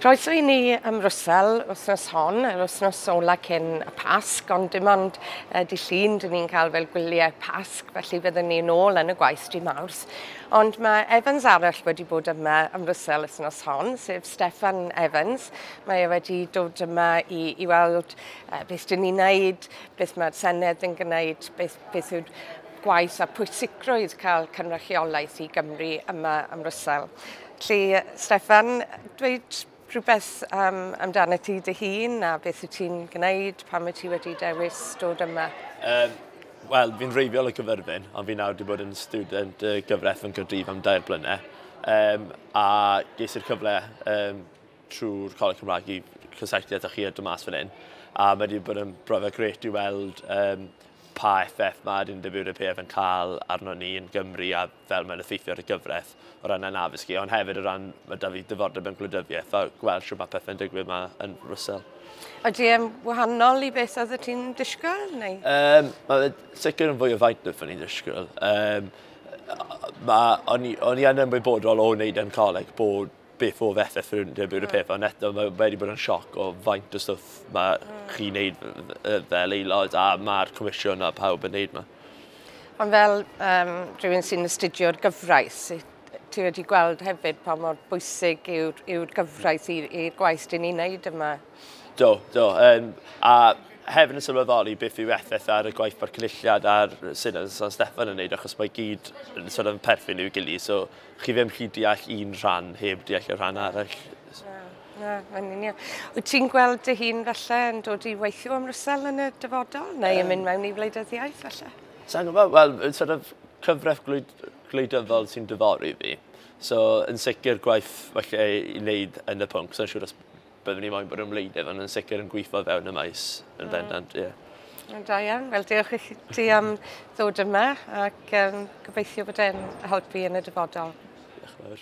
Croeso i ni ym Mrwsel wythnos hon, yr wythnos ola cyn y Pasg, ond dim ond dy Llun dyn ni'n cael fel gwyliau Pasg, felly byddwn ni nôl yn y gwaith dy Mawrth. Ond mae Evans arall wedi bod yma ym Mrwsel wythnos hon, sef Steffan Evans. Mae e wedi dod yma i weld beth dyn ni'n neud, beth mae'r Senedd yn gwneud, beth yw'r gwaith a pwysigrwydd cael cynrychiolaeth i Gymru yma ym Mrwsel. Felly, Steffan, dweud rhywbeth amdano ti dy hun a beth wyt ti'n gwneud, pam wyt ti wedi dewis dod yma? Wel, fi'n wreiddiol o Gyfyrddin, ond fi nawr wedi bod yn student gyfraith yn Caerdydd am 3 blynedd. A ges i'r cyfle trwy'r Coleg Cymraeg i cysylltu â chi a dod mas fan hyn. A mae wedi bod yn brofiad grêt i weld pa effaith mae'r Undeb Ewropeaidd yn cael arno ni yn Gymru a fel mae'n effeithio ar y gyfraith o ran ein addysgu, ond hefyd o ran mae 'da fi diddordeb yn gwleidyddiaeth a gweld shwt mae pethau'n digwydd yma yn Brwsel. Ydy e'n wahanol i beth oeddet ti'n disgwyl, neu? Mae sicr yn fwy o faint na o'n i'n disgwyl. O'n i yn ymwybodol o wneud yn coleg bod beth oedd effaith yr Undeb Ewropeaidd, ond eto mae wedi bod yn sioc o faint o stwff mae chi'n neud fel aelod a mae'r comisiwn a pawb yn neud yma. Ond fel rhywun sy'n astudio'r gyfraith, ti wedi gweld hefyd pa mor bwysig yw'r gyfraith i'r gwaith dyn ni'n neud yma? Do, do. A hefyd yn sylweddoli beth yw effaith ar y gwaith mae'r Cynulliad a'r Senedd San Steffan yn neud, achos mae gyd yn sort of perthyn i'w gilydd, so chi ddim gallu deall un rhan heb deall y rhan arall. Na, mae'n union. Wyt ti'n gweld dy hun falle yn dod i weithio ym Mrwsel yn y dyfodol, neu yn mynd mewn i wleidyddiaeth falle? Sa'n gwybod, wel, sort of cyfraith gwleidyddol sy'n diddori fi. So, yn sicr gwaith falle i wneud yn y pwnc, so'n siŵr os byddwn ni moyn bod yn wleidydd, ond yn sicr yn gweithio fewn y maes yn bendant, ie. Da iawn, wel diolch i ti am ddod yma ac gobeithio bod e'n helpu yn y dyfodol. Diolch yn fawr.